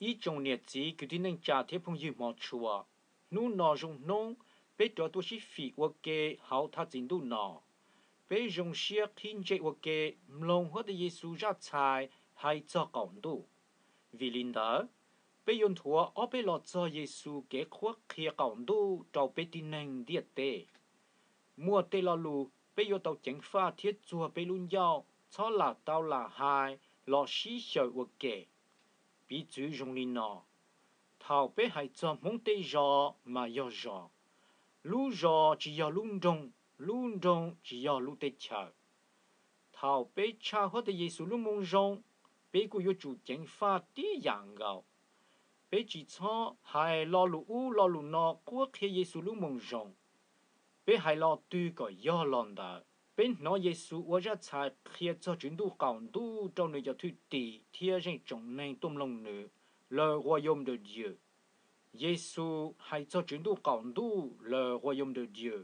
Ib tsoom niam txiv kwv tij neej tsa thiab phooj ywg hmov tshua, hnub no zoo hnub peb rov tuaj sib fim ua ke hauv thaj txi Ntuj no. Peb zoo siab qhib ntsej ua ke mloog Huab Tais Yes Xus zaj txhais hais txog qaum ntuj. Vim li ntawd, peb yuav nthuav ob peb lo txog Yes Xus kev qhuab qhia qaum ntuj rau peb tib neeg ntiaj teb. Muaj tej lo lus peb yuav tau ceev faj thiab txuag peb lub ncauj txhob lam tau lam hais los sib xyaw ua ke. Piv txwv zoo li no: thaum peb hais txog Hmoob tej zos mas yog zos, lub zos tsis yog lub nroog, lub nroog tsis yog lub teb chaws. Thaum peb tshaj Huab Tais Yes Xus lub Moo Zoo, peb kuj yuav tsum ceev faj tib yam nkaus. Peb tsis txhob hais lo lus ub lo lus no qhuab qhia Yes Xus lub Moo Zoo. Peb hais lo twg kom yog lo ntawd. Peb hnov Yes Xus ua zaj txhais qhia txog Tswv Ntuj qaum ntuj rau nws cov thwj tim thiab zeej tsoom neeg tuaj mloog nws, le Royaume de Dieu. Yes Xus hais txog Tswv Ntuj qaum ntuj, le Royaume de Dieu,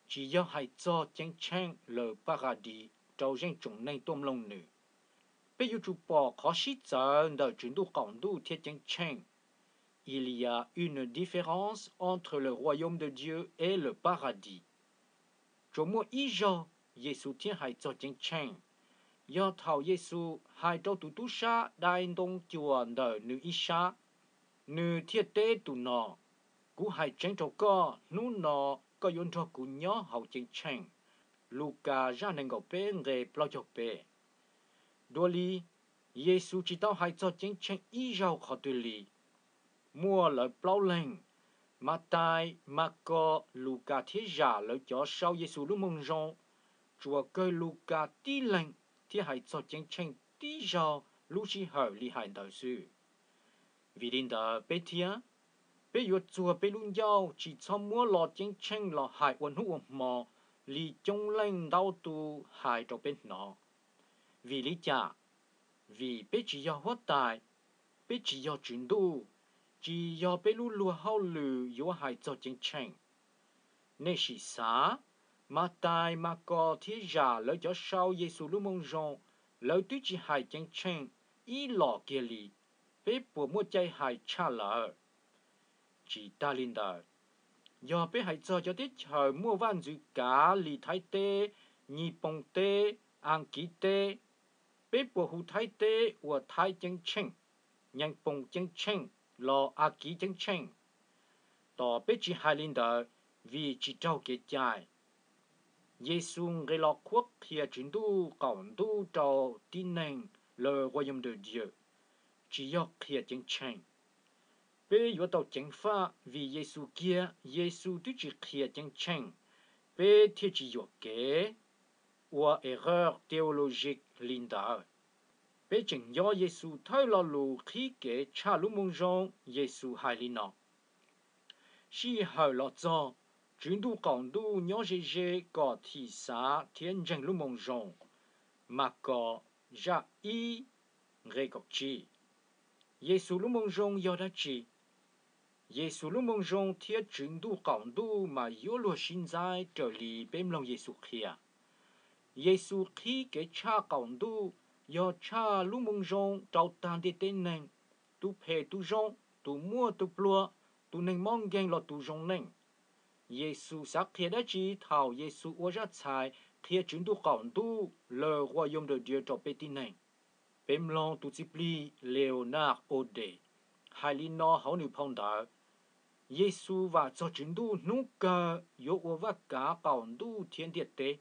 tsis yog hais txog ceeb tsheej, le paradis, rau zeej tsoom neeg tuaj mloog nws. Peb yuav tsum pom qhov sib txawv ntawm Tswv Ntuj qaum ntuj thiab ceeb tsheej. Il y a une différence entre le Royaume de Dieu et le paradis. Tsuas muaj ib zaug Yes Xus thiaj hais txog ceeb tsheej, yog thaum Yes Xus hais rau tus tub sab dai ntoo cuam ntawm nws ib sab, nws thiaj teb tus no: Kuv hais tseeb rau koj, hnub no koj yuav nrog kuv nyob hauv ceeb tsheej. Lukas zaj nees nkaum peb nqe plaub caug peb. Dua li, Yes Xus tsis tau hais txog ceeb tsheej ib zaug qhov twg li. Muaj lawv plaub leeg, Mas Tais, Mas Kos, Lukas thiab Zam lawv cov sau Yes Xus lub Moo Zoo. Tsuas kawg Lukas tib leeg thiaj hais txog ceeb tsheej tib zaug lub sij hawm li hais ntawd xwb. Vim li ntawd peb thiab, peb yuav txuag peb lub ncauj tsis txhob muab lo ceeb tsheej los hais ua hnub ua hmo li coob leej ntau tus hais rau peb hnov. Vim li cas? Vim peb tsis yog Huab Tais, peb tsis yog Tswv Ntuj, tsis yog peb lub luag hauj lwm yuav hais txog ceeb tsheej. Nej sim xav, Mas Tais, Mas Kos thiab Zam lawv cov sau Yes Xus lub Moo Zoo, lawv twb tsis hais ceeb tsheej ib los kiag li, peb puas muaj cai hais tshaj lawv? Tsis tas li ntawd, yog peb hais txog cov teb chaws muaj vaj ntxwv kav li Thaib teb, Nyij Pooj teb, Askiv teb, peb puas hu Thaib teb ua Thaib ceeb tsheej, Nyij Pooj ceeb tsheej los Askiv ceeb tsheej? Tos peb tsis hais li ntawd vim tsis raug kev cai. Yes Xus nqis los qhuab qhia Tswv Ntuj qaum ntuj rau tib neeg, le Royaume de Dieu, tsis yog qhia ceeb tsheej. Peb yuav tau ceev faj vim Yes Xus kiag Yes Xus twb tsis qhia ceeb tsheej, peb thiaj tsis yuam kev ua erreur théologique li ntawd. Peb tseem nco Yes Xus thawj lo lus qhib kev tshaj lub Moo Zoo. Yes Xus hais li no: Sij hawm los txog, Tswv Ntuj qaum ntuj nyob ze ze kom thim xav thiab ntseeg lub Moo Zoo. Mas Kos zaj ib nqe kaum tsib. Yes Xus lub Moo Zoo yog dab tsi? Yes Xus lub Moo Zoo thiab Tswv Ntuj qaum ntuj mas yuav luag sib ntxaib raws li peb mloog Yes Xus qhia. Yes Xus qhib kev tshaj qaum ntuj yog tshaj lub Moo Zoo rau tag ntiaj teb neeg, tus phem tus zoo, tus muaj tus pluag, tus neeg mob nkeeg los tus zoo neej. Yes Xus xav qhia dab tsi thaum Yes Xus ua zaj txhais qhia Tswv Ntuj qaum ntuj, le Royaume de Dieu rau peb tib neeg? Peb mloog tus txiv plig Leonard Odeh hais li no hauv nws phau ntawv: Yes Xus vam txog Tswv Ntuj hnub kawg yuav ua vaj kav qaum ntuj thiab ntiaj teb.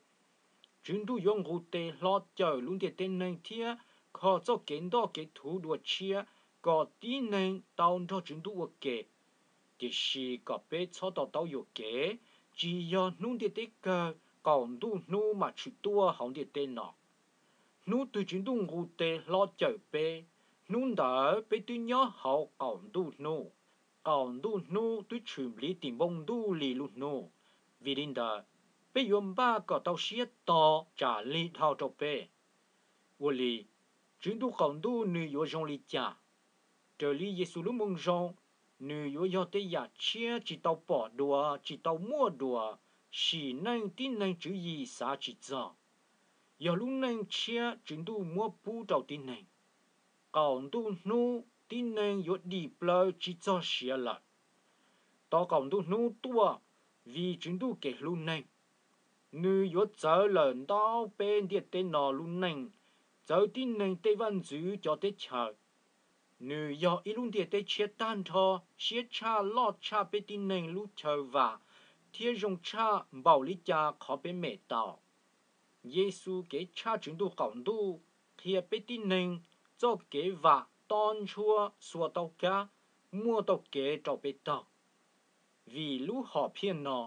Tswv Ntuj yuav nqus tes hlo cawm lub ntiaj teb neeg thiab kho txoj kev ntoj kev thuv dua tshiab kom tib neeg tau nrog Tswv Ntuj ua ke. Tiam sis kom peb txhob to taub yuam kev, tsis yog hnub ntiaj teb kawg qaum ntuj hnub mam tshwm tuaj hauv ntiaj teb no. Hnub twg Tswv Ntuj nqus tes hlo cawm peb, hnub ntawd peb twb nyob hauv qaum ntuj hnub. Qaum ntuj hnub twb tshwm npliv tim npoo ntuj li lub hnub. Vim li ntawd, peb yuav npaj kom tau siab to tsam lig dhau rau peb. Ua li, Tswv Ntuj qaum ntuj nws yuav zoo li cas? Raws li Yes Xus lub Moo Zoo, nws yuav yog tej yam tshiab tsis tau pom dua, tsis tau muaj dua, sim neej tib neeg tswv yim xav tsis txog. Yog lub neej tshiab Tswv Ntuj muab pub rau tib neeg. Qaum ntuj hnub tib neeg yuav dim plaws tsis txog siav lawm. Tos qaum ntuj hnub tuaj, vim Tswv Ntuj kev hlub neeg, nws yuav txawv lawm ntau peb ntiaj teb no lub neej, txawv tib neeg tej vaj ntxwv cov teb chaws. Nws yog ib lub ntiaj teb tshiab tag nrho, siab tshaj loj tshaj peb tib neeg lub chaw vam, thiab zoo tshaj npaum li cas qhov peb mem tau. Yexus kev tshaj Tswv Ntuj qaum ntuj qhia peb tib neeg txoj kev vam tob ntsuab xuas tau kab, muaj tau kev rau peb taug. Vim lub hom phiaj no,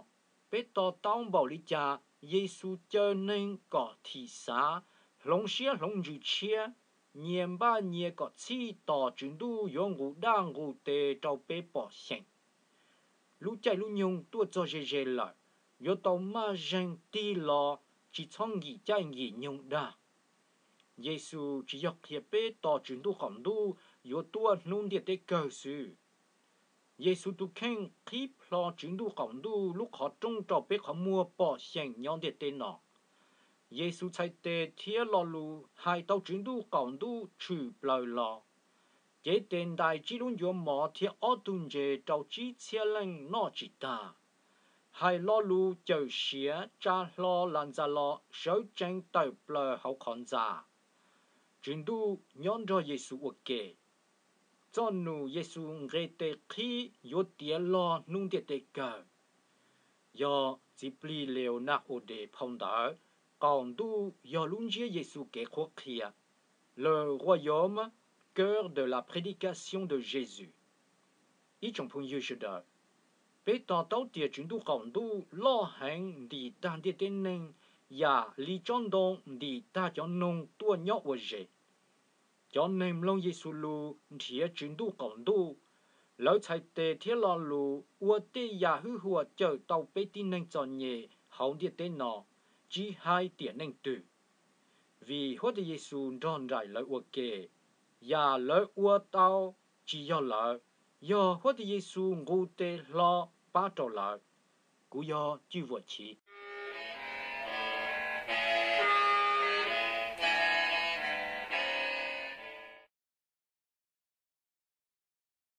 peb to taub npaum li cas Yexus caw neeg kom thim xav, hloov siab hloov ntsws tshiab, nyias npaj nyias kom txhij tos Tswv Ntuj yuav nqus daj nqus tes rau peb pom xyeem. Lub caij lub nyoog tuaj txog ze ze lawm, yuav tau maj zeeg tig los, tsis txhob nkim caij nkim nyoog dag. Yexus tsis yog qhia peb tos Tswv Ntuj qaum ntuj yuav tuaj hnub ntiaj teb kawg xwb. Yexus tus kheej qhib plho Tswv Ntuj qaum ntuj lub qhov rooj rau peb qhov muag pom xyeem nyob ntiaj teb no. Yexus txhais tes thiab lo lus hais tau Tswv Ntuj qaum ntuj tshwm plaws los. Cev tes ntais tsib lub ncuav mov thiab ob tug ntses rau tsib txhiab leej noj tsis tag. Hais lo lus cawm siav tsa hlo las ntxa los sawv tsees tawm plaws hauv qhov ntxa. Tswv Ntuj nyob nrog Yexus ua ke. Txoj num Yexus nqe tes qhib yuav tiav log hnub ntiaj teb kawg. Yog Txiv Plig Leonard Audet phau ntawv, qaum ntuj yog lub ntsiab Yexus kev qhuab qhia, Le royaume, cœur de la prédication de Jésus. Ib tsoom phooj ywg sawv daws, peb to taub tias Tswv Ntuj qaum ntuj loj heev ntim tag ntiaj teb neeg yam li tsob ntoo ntim tag cov noog tuaj nyob ua zes. Cov neeg mloog Yexus lus nrhiav Tswv Ntuj qaum ntuj, lawv txhais tes thiab lo lus ua tej yam hwj huam cawm tau peb tib neeg txom nyem hauv ntiaj teb no, tsis hais tiam neej twg. Vim Huab Tais Yexus nrog nraim lawv ua ke, yam lawv ua tau tsis yog lawv, yog Huab Tais Yexus nqus tes hlo pab rau lawv. Kuv yog Cwj Vuam Chiv.